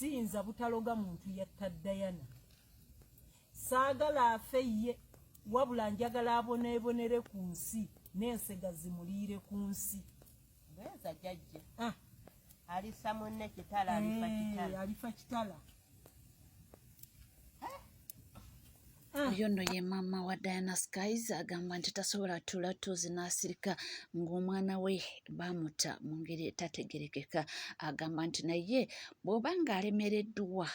Siyinza butaloga muntu yatta Diana. Saagala afe ye, wabula njagala aboneebonere ku nsi n'ensega zimuliire ku nsi. Bweza jajja. Ah. Alisa munne kitala alifa eh, kitala. Alifa kitala. Oyo nno ye maama wa Diana Skies agamba nti tasobola tuula tuuzi n'asirika ng'omwana we baamutta mu ngeri etategerekeka. Agamba nti naye bw'oba ng'alemereddwa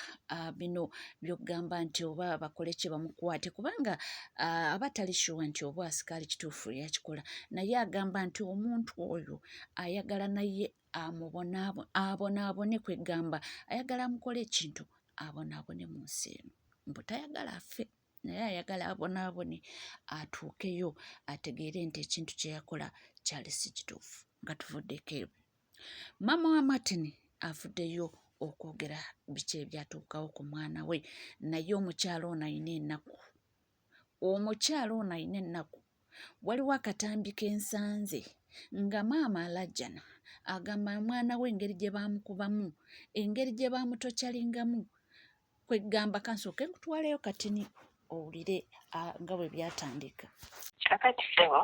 bino by'okugamba nti oba bakole ki bamukwate kubanga aba tali shuwa nti oba asikaali kituufu yakikola naye agamba nti omuntu oyo ayagala naye abonaabone kwegamba ayagala amukole ekintu abonaabone mu nsi eno mbu tayagala afe naye ayagala abonaabone atuukeyo ategeere nti ekintu kye yakola kyali si kituufu. Nga tuvuddeko eyo, maama wa Martin avuddeyo okwogera biki ebyatuukawo ku mwana we naye omukyala ono alina ennaku. Omukyala ono alina ennaku. Waliwo akatambi ke nsanze nga maama alajjana agamba omwana we engeri gye baamukubamu, engeri gye baamutokyalingamu kweggamba kansooke nkutwaleyo katini owulire nga bwe byatandika. Kakati ssebo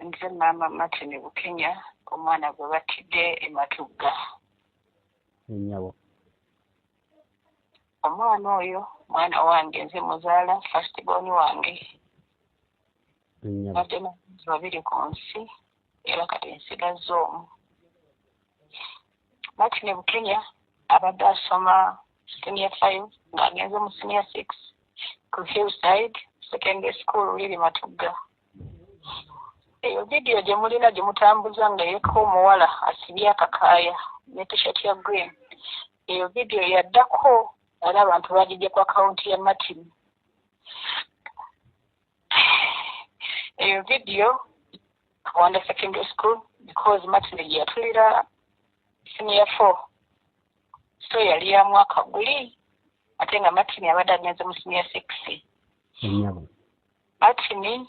nze maama Martin Bukenya omwana gwe battidde e Matugga. Ennyabo. Omwana oyo mwana wange nze muzaala first born wange. Ennyabo. Mbadde n'abaana babiri ku nsi era kati nsigazza omu. Martin Bukenya abadde asoma senior 5 ng'agenze mu senior 6 ku Hillside Secondary School liri Matugga. Eyo vidiyo gye mulina gye mutambuza nga yekka omuwala asibye akakaaya ne t-shirt ya green. Eyo vidiyo yaddako era abantu bagigye ku akawunti ya Martin. Eyo vidiyo Kawanda Secondary School because Martin gye yatulira senior 4 so yali ya mwaka guli ate nga Martin abadde agenze mu senior 6. Ennyabo. Martin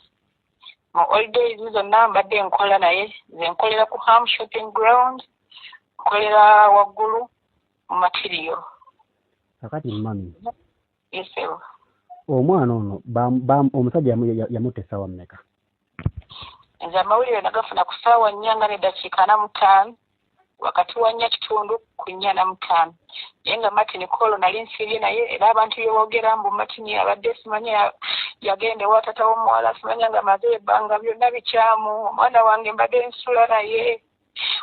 mu holidays zonna mbadde nkola naye nze nkolera ku Ham Shopping Ground, nkolera waggulu mu material. Kakati mami. Yes, sir. Omwana ono omusajja yamutta essaawa mmeka? Nze amawulire nagafuna ku ssaawa nnya nga n'eddakiika 45 wakati wa 4:15 ku 4:45 naye nga Martin Kolo nali nsiibye naye era abantu bye boogera mbu Martin abadde simanya yagenda ewa taata w'omuwala simanya nga amaze ebbanga byonna bikyamu omwana wange mbadde nsula naye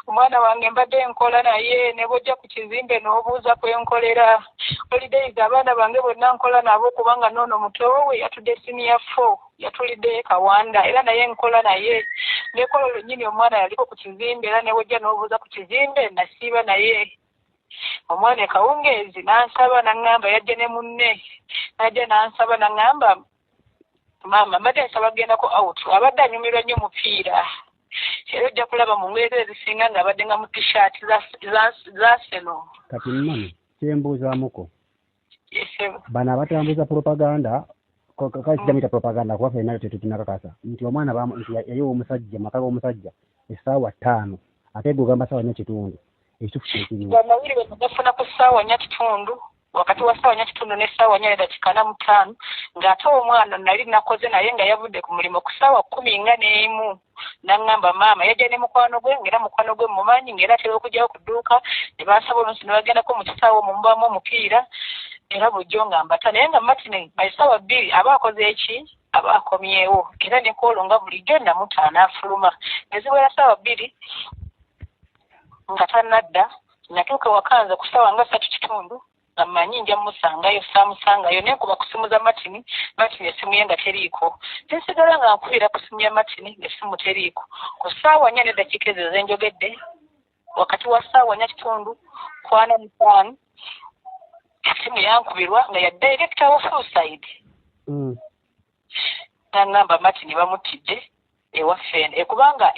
omwana wange mbadde nkola naye ne bw'ojja ku kizimbe n'obuuza kwe nkolera holidays abaana bange bonna nkola nabo kubanga n'ono muto we yatudde senior 4 yatuliddeyo e Kawanda era naye nkola naye ne kolo lwennyini omwana yaliko ku kizimbe era ne bw'ojja n'obuuza ku kizimbe nasiiba naye omwana e Kawungeezi n'ansaba n'aŋŋamba yajja ne munne n'ajja n'ansaba n'aŋŋamba maama mbadde nsaba kugendako out abadde anyumirwa nnyo omupiira era ojja kulaba mu ngoye ze ezisinga ng'abadde nga mu t-shirt za Arsenal. Kati mami kyembuuzaamuko Yes, ssebo. Bano abatambuza propaganda kale kijja muyita propaganda kuba ffenna tetukinakakasa nti omwana nti yayiwa omusajja mu maka g'omusajja essaawa 5 ate gwe ogamba ssaawa 4:15 ekituufu kye kiriwa? Amawulire nagafuna ku ssaawa 4:15 wakati wa ssaawa 4:15 n'essaawa 4:45 ng'ate omwana nali nakoze naye nga yavudde ku mulimu ku ssaawa 11 n'aŋŋamba maama yajja ne mukwano gwe ng'era mukwano gwe mmumanyi ng'era atera okujjawo ku dduuka ne bansaba oluusi ne bagendako mu kisaawe omwo mubaamu omupiira era bulijjo nga mbata naye nga Martin by ssaawa 2 aba akoze eki aba akomyewo era ne kwolwo nga bulijjo namuta n'afuluma ne ziwera ssaawa 2 nga tannadda natuuka ewaka nze ku ssaawa nga 3:15 nga mmanyi nja musangayo saamusangayo ne nkuba ku ssimu za Martin Martin essimu ye nga teriiko ne nsigala nga nkubira ku ssimu ya Martin ng'essimu teriiko ku ssaawa 4 n'eddakiika ezo ze njogedde wakati wa ssaawa 4:15 ku 45 essimu yankubirwa nga ya director wa Hillside. N'aŋŋamba Martin bamuttidde ewaffe eno kubanga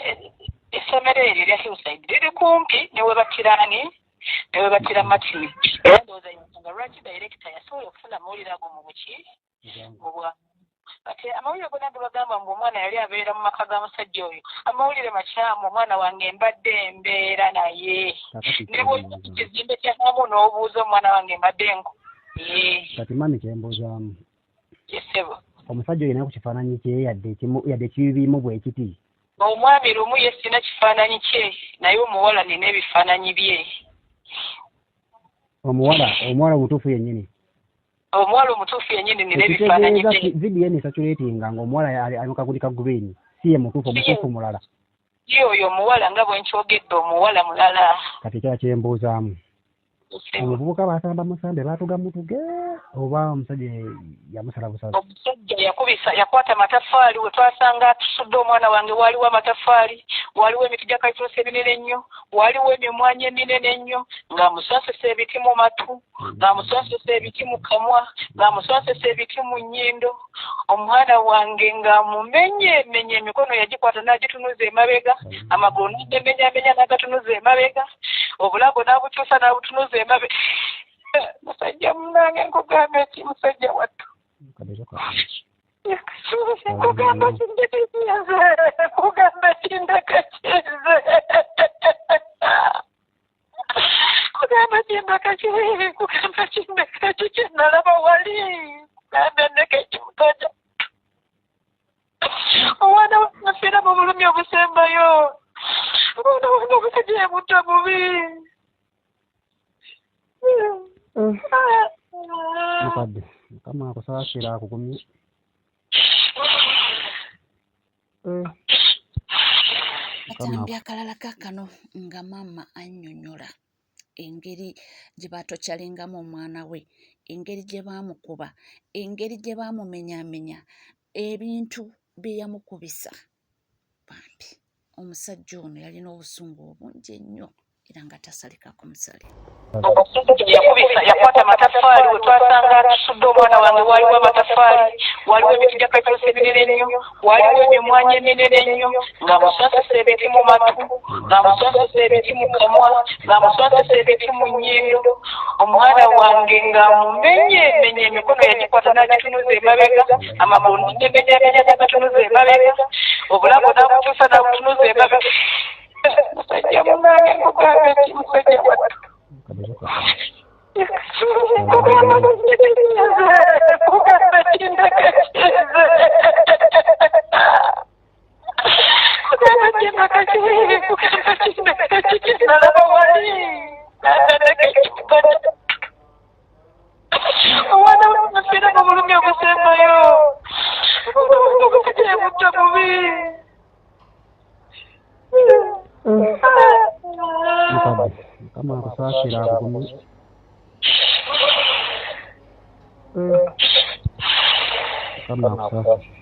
essomero eryo erya Hillside liri kumpi ne we battira ani ne we battira Martin era ndowooza y'ensonga lwaki director yasobola okufuna amawulire ago mu buki mu bwangu. Kati amawulire gonna ge bagamba mbu omwana yali abeera mu maka ga musajja oyo, amawulire makyamu. Omwana wange mbadde mbeera naye, ne bw'ojja ku kizimbe kya Hamu n'obuuza omwana wange mbadde nko. Kati mami, kyembuuzaamu, Yesebo. omusajja oyo ku kifaananyi kye yadde ekimu, yadde ekibimu bwe kiti? Omwami lumu ye sina kifaananyi kye, naye omuwala nina ebifaananyi bye. Omuwala omutuufu yennyini? Omuwala omutuufu yennyini nina ebifaananyi Ekitegeeza bye. Vidiyo eno ecirculatinga ng'omuwala ali mu kaguli ka green si ye mutuufu, omutuufu mulala? Ye oyo omuwala nga bwe nkyogedde, omuwala mulala. Kati ekirala kyembuuzaamu, Yesebo. omuvubuka basamba musambe, baatuga mutuge, oba omusajja yamusala busazi? Omusajja yakubisa, yakwata amataffaali. We twasanga atusudde omwana wange waaliwo amataffaali, waaliwo emiti gya kalituusi eminene ennyo, waaliwo emimwanyi eminene ennyo, ng'amusonsesa ebiti mu matu, ng'amusonsesa ebiti mu kamwa, ng'amusonsesa ebiti mu nnyindo. Omwana wange ng'amumenyemenye emikono, yagikwata n'agitunuza emabega, amagulu n'agemenyamenya n'agatunuza emabega, obulago n'abukyusa n'abutunuza emabega. Musajja munange, nkugamba eki, musajja wattu. Nkugamba kindeka kinze, nkugamba kindeka kinze, nkugamba kindeka ki, nkugamba kindeka ki kyenalaba wali, nkugamba endeka ekimusajja. Omwana wange afiira mu bulumi obusembayo. Omwana wange omusajja yamutta bubi. Mukadde, Mukama akusaasira, akugumye. Akatambi akalala kaakano nga maama annyonnyola engeri gye baatokyalingamu omwana we, engeri gye baamukuba, engeri gye baamumenyaamenya, ebintu bye yamukubisa. Bambi omusajja ono yalina obusungu obungi ennyo era nga tasalikako musale. Yakubisa, yakwata amataffaali. We twasanga atusudde omwana wange waaliwo amataffaali, waaliwo emiti gya kalituusi eminene ennyo, waaliwo emimwanyi eminene ennyo, ng'amusonsesa ebiti mu matu, ng'amusonsesa ebiti mu kamwa, ng'amusonsesa ebiti mu nnyindo. Omwana wange ng'amumenyemenye emikono, yagikwata n'agitunuza emabega, amagulu n'agemenyamenya n'agatunuza emabega, obulago n'abukyusa n'abutunuza emabega. Musajja munange, nkugamba eki, musajja wattu. Nkugamba kindeka kinze, nkugamba kindeka kinze, nkugamba kindeka ki, nkugamba kindeka ki kyenalaba wali, nandeka ekimusajja. Omwana wange afiira mu bulumi obusembayo. Omwana wange omusajja yamutta bubi. Mukadde, Mukama akusaasira, akugumye. Mukama akusaasira.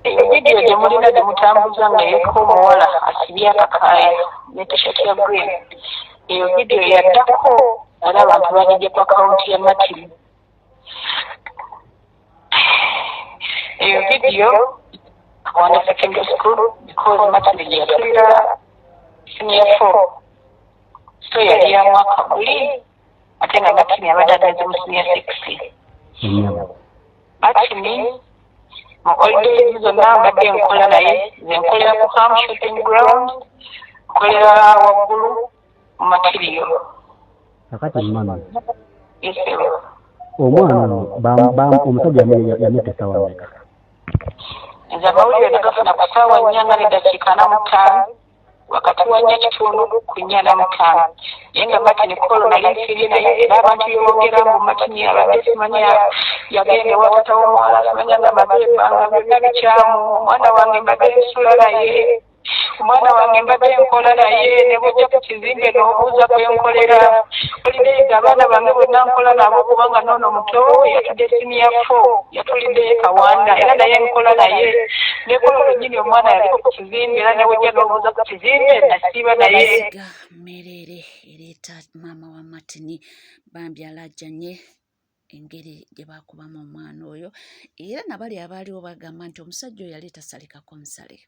Eyo vidiyo gye mulina gye mutambuza nga eriko omuwala asibye akakaaya ne t-shirt ya green, eyo vidiyo yaddako, era abantu bagijja ku akawunti ya Martin. Eyo vidiyo Kawanda Secondary School, because Martin gye yatulira senior four, so yali ya mwaka guli, ate nga Martin abadde agenze mu senior six. Martin mu holidays zonna mbadde nkola naye. Nze nkolera ku Ham Shopping Ground, nkolera waggulu mu material. Kakati mama, Yesebo. omwana ono omusajja yamutta essaawa mmeka? Nze amawulire nagafuna ku ssaawa 4 nga neddakiika 45, wakati wa 4:15 ku 4:45, naye nga Martin Kolo nali nsiibye naye, era abantu byeboogera mbu Martin abadde simanya yagenda ewa taata w'omuwala, simanya nga maze ebbanga, byonna bikyamu. Omwana wange mbadde nsula naye, omwana wange mbadde nkola naye, ne bwojja ku kizimbe n'obuuza kwe nkolera. Holidays abaana bange bonna nkola nabo, kubanga noono muto yatudde senior four, yatuliddeyo Kawanda, era naye nkola naye. Nekola olwennyini omwana yaliko ku kizimbe, era ne bwojja n'obuuza ku kizimbe nasiiba naye. Maziga meereere ereeta maama wa Martin bambi alajjanye engeri gye baakubamu omwana oyo, era nabali abaaliwo bagamba nti omusajja oyo yali tasalikako musale,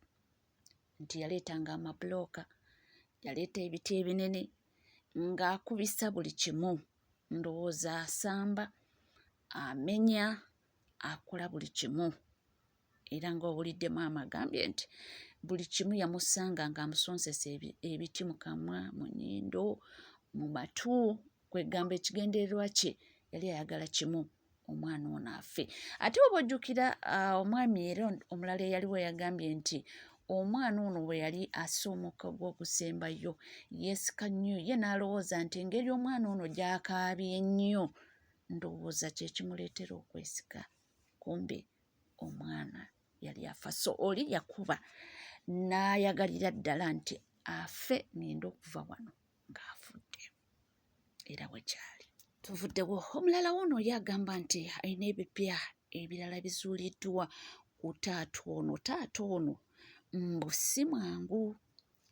nti yaleetanga amabulooka, yaleeta ebiti ebinene ng'akubisa buli kimu, ndowooza asamba, amenya. Akola buli kimu era ng'owulidde maama agambye nti buli kimu yamusanga ng'amusonsesa ebiti mu kamwa, mu nnyindo, mu matu, kwegamba ekigendererwa kye yali ayagala kimu omwana ono afe. Ate oba ojjukira omwami era omulala eyaliwo yagambye nti omwana ono bwe yali assa omukka gw'okusembayo yeesika nnyo ye n'alowooza nti engeri omwana ono gy'akaabye ennyo ndowooza kye kimuleetera okwesika kumbe omwana yali afa. So oli yakuba n'ayagalira ddala nti afe ngenda okuva wano ng'afudde era bwe kyali. Tuvuddewo omulala wuuno ye agamba nti alina ebipya ebirala bizuuliddwa ku taata ono. Taata ono mbu si mwangu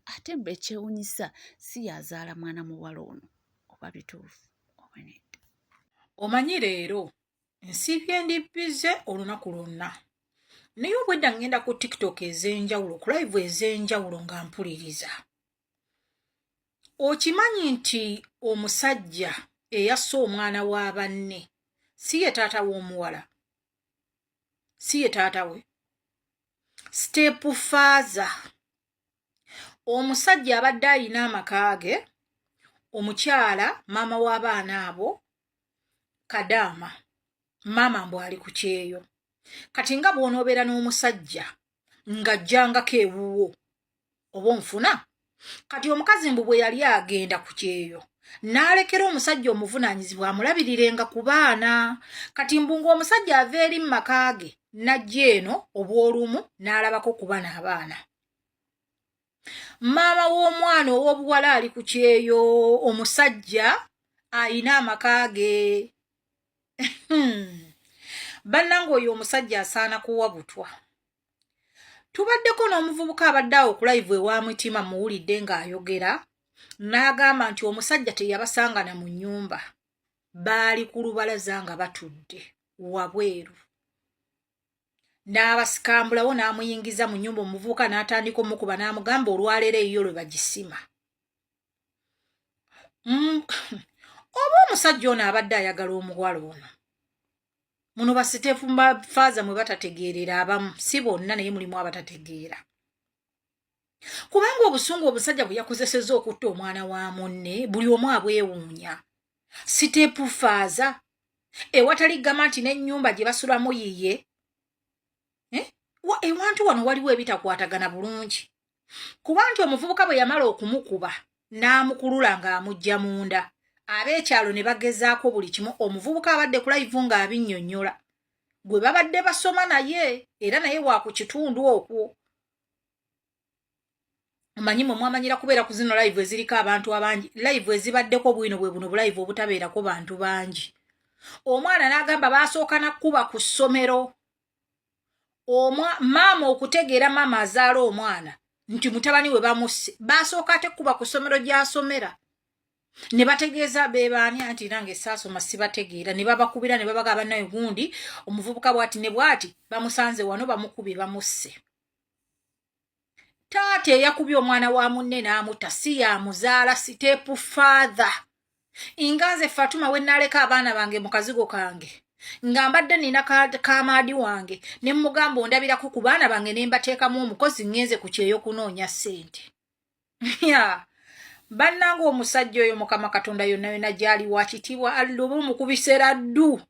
ate mbu ekyewunyisa si y'azaala mwana muwala ono oba bituufu oba nedda. Omanyi leero nsiibye ndi bbize olunaku lwonna naye obwedda ngenda ku tiktok ez'enjawulo ku live ez'enjawulo nga mpuliriza. Okimanyi nti omusajja eyasse omwana wa banne si ye taata w'omuwala, si ye taata we, step father. Omusajja abadde alina amaka ge, omukyala maama w'abaana abo kadaama, maama mbu ali ku kyeyo. Kati nga bw'onoobeera n'omusajja ng'ajjangako ewuwo oba onfuna. Kati omukazi mbu bwe yali agenda ku kyeyo n'alekera omusajja omuvunaanyizibwa amulabirirenga ku baana. Kati mbu ng'omusajja ava eri mu maka ge n'ajja eno obw'olumu n'alabako ku bano abaana. Maama w'omwana ow'obuwala ali ku kyeyo, omusajja ayina amaka ge. Bannange oyo omusajja asaana kuwa butwa. Tubaddeko n'omuvubuka abadde awo ku live ewa Mutima, muwulidde ng'ayogera n'agamba nti omusajja teyabasangana mu nnyumba, baali ku lubalaza nga batudde wabweru, n'abasikambulawo n'amuyingiza mu nnyumba. Omuvubuka n'atandika omukuba n'amugamba olwaleero eyiyo lwe bagisima. Oba omusajja ono abadde ayagala omuwala ono muno basiteefu faaza mwe batategeerera abamu, si bonna naye mulimu abatategeera, kubanga obusungu obusajja bwe yakozesezza okutta omwana wa munne buli omu abwewuunya. Siteepu faaza ewatali gamba nti n'ennyumba gye basulamu yiye, eh? Ewantu wano waliwo ebitakwatagana bulungi, kuba nti omuvubuka bwe yamala okumukuba n'amukulula ng'amujja munda, ab'ekyalo ne bagezaako buli kimu. Omuvubuka abadde ku live ng'abinnyonnyola gwe babadde basoma naye, era naye wa ku kitundu okwo. Omanyi mwe mwamanyira kubeera ku zino live eziriko abantu abangi, live ezibaddeko bwino bwe buno bulive obutabeerako bantu bangi. Omwana n'agamba baasooka nakkuba ku ssomero, maama okutegeera, maama azaala omwana nti mutabani we bamusse, baasooka ate kuba ku ssomero gy'asomera ne bategeeza bebaani anti nange saasoma sibategeera, ne babakubira ne babaga bannaye gundi omuvubuka bwati ne bwati bamusanze wano bamukubye bamusse. Taata eyakubye omwana wa munne n'amutta si yamuzaala, step father. Nga nze Fatuma we naaleka abaana bange mu kazigo kange nga mbadde nina kamaadi wange ne mugamba ondabirako ku baana bange ne mbateekamu omukozi, ŋŋenze ku kyeyo kunoonya ssente. Ya bannange, omusajja oyo Mukama Katonda yonna yonna gy'ali wa kitiibwa, Allah oba omukubiseera ddu.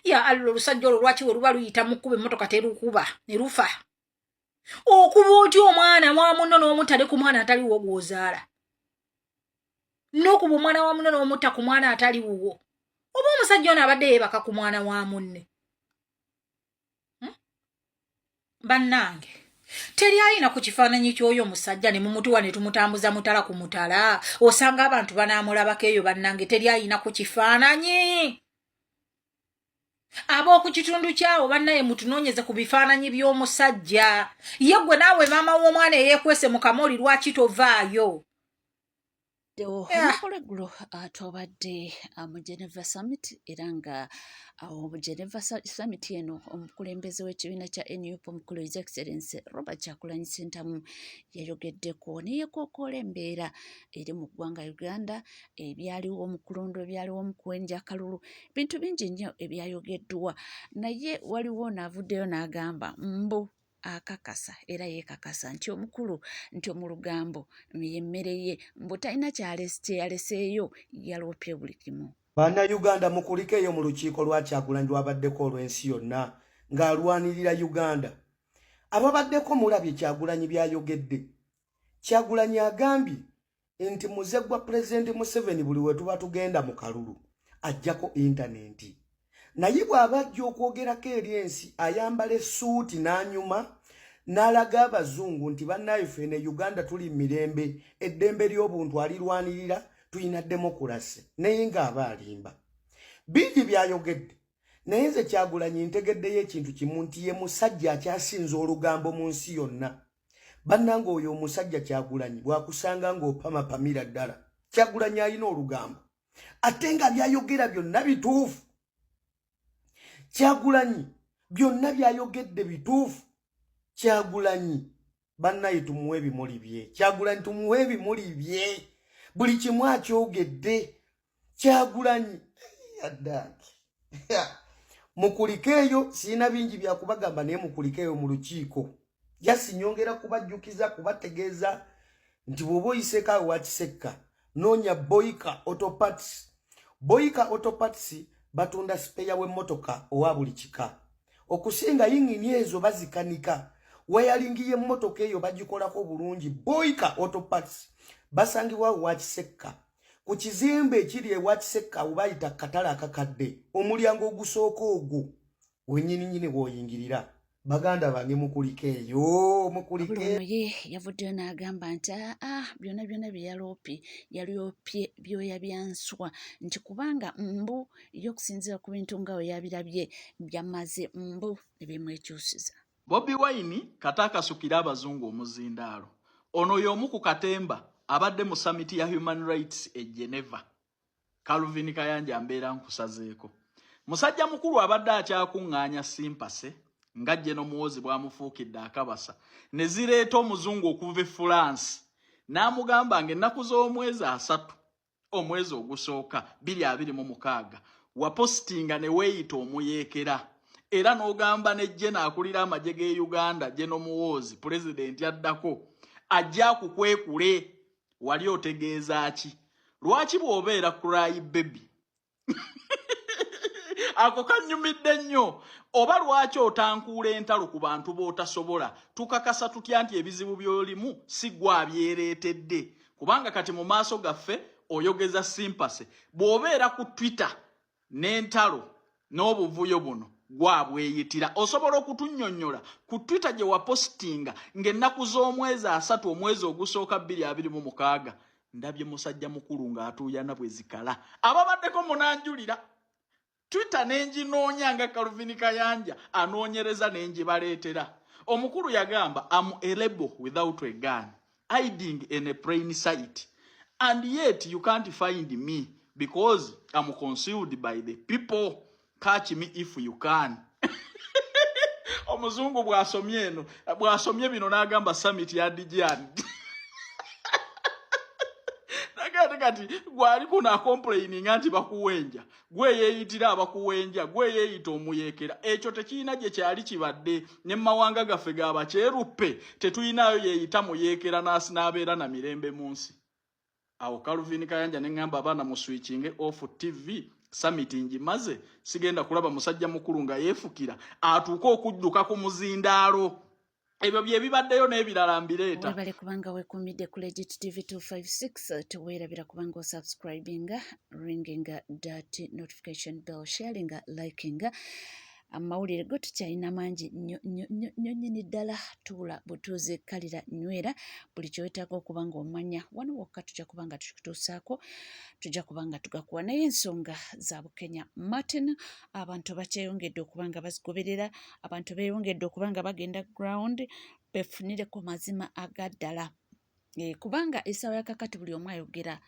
Ya Allah, olusajja olwo lwaki we luba luyita mu kkuba emmotoka terukuba ne lufa? Okuba otya omwana wa munno n'omutta ne ku mwana ataliwo gw'ozaala, n'okuba omwana wa munno n'omutta ku mwana atali wuwo? Oba omusajja ono abadde yeebaka ku mwana wa munne? Bannange, teri ayina ku kifaananyi ky'oyo omusajja ne mumutuwa ne tumutambuza mutala ku mutala, osanga abantu banaamulabako eyo. Bannange, teri ayina ku kifaananyi? Ab'oku kitundu kyawo bannaye, mutunoonyeze ku bifaananyi by'omusajja. Ye gwe naawe maama w'omwana eyeekwese mu kamoli, lwaki tovaayo? Ebaddewo olunaku lweggulo, twabadde mu Geneva Summit, era nga awo mu Geneva Summit eno omukulembeze w'ekibiina kya NUP omukulu His Excellency Robert Kyagulanyi Ssentamu yayogeddeko ne yeekookoola embeera eri mu ggwanga Uganda, ebyaliwo mu kulonda, ebyaliwo mu kuwenja akalulu, bintu bingi nnyo ebyayogeddwa. Naye waliwo ono avuddeyo n'agamba mbu akakasa era yeekakasa nti omukulu nti omulugambo y'emmere ye, mbu talina kye yaleseeyo, yaloopye buli kimu. Bannayuganda, mukulikeeyo mu lukiiko lwa Kyagulanyi lwabaddeko olw'ensi yonna ng'alwanirira Uganda. Ababaddeko mulabye Kyagulanyi byayogedde. Kyagulanyi agambye nti muze gwa Pulezidenti Museveni, buli we tuba tugenda mu kalulu ajjako intaneti, naye bw'aba ajja okwogerako eri ensi ayambala essuuti n'anyuma n'alaga abazungu nti bannaye ffe ne Uganda tuli mirembe, eddembe ly'obuntu alirwanirira, tulina demokulasi, naye ng'aba alimba. Bingi byayogedde, naye nze Kyagulanyi ntegeddeyo ekintu kimu, nti ye musajja akyasinza olugambo mu nsi yonna. Bannanga, oyo omusajja Kyagulanyi bw'akusanga ng'opamapamira ddala. Kyagulanyi alina olugambo, ate nga byayogera byonna bituufu. Kyagulanyi byonna byayogedde bituufu. Kyagulanyi bannaye tumuwe ebimuli bye. Kyagulanyi tumuwe ebimuli bye, buli kimu akyogedde. Kyagulanyi addaaki mukulikeeyo. Sirina bingi byakubagamba, naye mukulikeeyo mu lukiiko. Jasi nyongera kubajjukiza, kubategeeza nti bw'oba oyiseeko awo wakisekka, noonya Boyika Autoparts. Boyika Autoparts batunda spare w'emmotoka owa buli kika, okusinga yingini ezo bazikanika, wiring y'emmotoka eyo bagikolako bulungi. Boyika Autoparts basangibwa wakisekka ku kizimbe ekiri ewa Kisekka, bayita katale akakadde, omulyango ogusooka ogwo wenyininyini bw'oyingirira. Baganda bange, mukulike eyo, mukulike. Ono ye yavuddeyo n'agamba nti aa, byonna byonna bye yaloopye, yaloopye byoya bya nswa, nti kubanga mbu ye okusinziira ku bintu nga we yabirabye byamaze mbu ne bimwekyusiza. Bobi Wine kata akasukire abazungu omuzindaalo. Ono y'omu ku katemba abadde mu summit ya human rights e Geneva. Calvin Kayanja, mbeera nkusazeeko. Musajja mukulu abadde akyakuŋŋaanya sympathy nga General Muhoozi bw'amufuukidde akabasa ne zireeta omuzungu okuva e France n'amugamba ng'ennaku z'omwezi 30 omwezi ogusooka 2026 wapositinga ne weeyita omuyeekera, era n'ogamba ne General akulira amagye g'e Uganda, General Muhoozi, pulezidenti addako ajja akukwekule. Wali otegeeza ki? Lwaki bw'obeera cry baby ako kanyumidde nnyo, oba lwaki otankuula entalo ku bantu b'otasobola? Tukakasa tutya nti ebizibu by'olimu si gwe abyereetedde? Kubanga kati mu maaso gaffe oyogeza sympathy, bw'obeera ku Twitter n'entalo n'obuvuyo buno gwabweyitira. Osobola okutunnyonnyola ku Twitter gye wapositinga ng'ennaku z'omwezi 30 omwezi ogusooka 2026? Ndabye musajja mukulu ng'atuuyana bwe zikala. Ababaddeko munanjulira Twitter nenginoonya nga Calvin Kayanja anoonyereza nengibaleetera. Omukulu yagamba, "Am a rebel without a gun, hiding in a plain sight, and yet you can't find me because I'm concealed by the people. Catch me if you can." Omuzungu bw'asomye eno, bw'asomye bino, n'agamba summit ya dijan nagati kati gwali kuno acomplaininga nti bakuwenja, gwe yeeyitira abakuwenja, gwe yeeyita omuyeekera. Ekyo tekirina gye kyali kibadde ne mu mawanga gaffe gabakyeruppe, tetulinayo yeeyita muyeekera n'abeera na mirembe mu nsi. Awo Calvin Kayanja ne ŋŋamba abaana muswitchinge off TV, summit ngimaze, sigenda kulaba musajja mukulu nga yeefukira atuuke okudduka ku muzindaalo. Ebyo bye bibaddeyo n'ebirala mbireeta. Webale kubanga weekuumidde ku Legit TV 256. Teweerabira kubanga osubscribinga, ringinga that notification bell, sharinga, likinga amawulire go. Tukyalina mangi nnyo nnyo nnyo nnyo nnyini ddala. Tuula butuuze, kalira, nywera buli kyewetaaga okuba nga omanya wano wokka. Tujja kuba nga tukituusaako, tujja kuba nga tugakuwa. Naye ensonga za Bukenya Martin, abantu bakyeyongedde okuba nga bazigoberera, abantu beeyongedde okuba nga bagenda ground befunireko mazima agaddala, kubanga essaawa yakakati buli omu ayogera.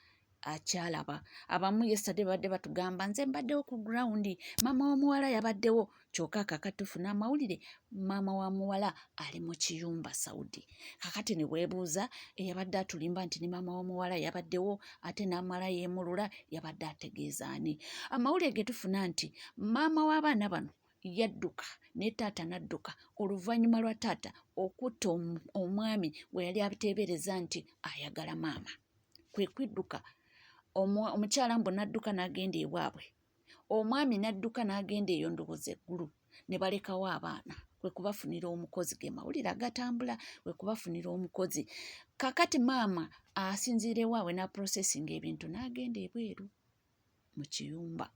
Akyalaba abamu yesterday babadde batugamba nze mbaddewo ku ground, maama w'omuwala yabaddewo, kyokka kakati tufuna amawulire maama wa muwala ali mu kiyumba Saudi. Kakati ne weebuuza eyabadde atulimba nti ne maama w'omuwala yabaddewo ate n'amala yeemulula yabadde ategeeza ani? Amawulire ge tufuna nti maama w'abaana bano yadduka ne taata n'adduka oluvannyuma lwa taata okutta omwami gwe yali ateebereza nti ayagala maama, kwe kwidduka omukyala mbu n'adduka n'agenda ewaabwe, omwami n'adduka n'agenda eyo ndowooza eggulu ne balekawo abaana, kwe kubafunira omukozi. Ge mawulire agatambula, kwe kubafunira omukozi. Kakati maama asinziira ewaabwe n'aprocessinga ebintu n'agenda ebweru mu kiyumba.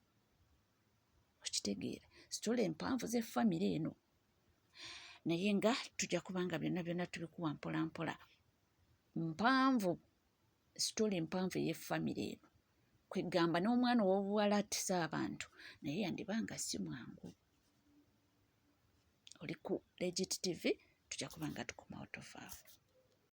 Okitegeera sitole empanvu z'effamire eno, naye nga tujja kubanga byonna byonna tubikuwa mpola mpola. Mpanvu sitole empanvu ey'effamire eno, kwegamba n'omwana ow'obuwala attisa abantu naye yandiba nga si mwangu. Oli ku Legit TV, tujja kuba nga tukomawo, tovaawo.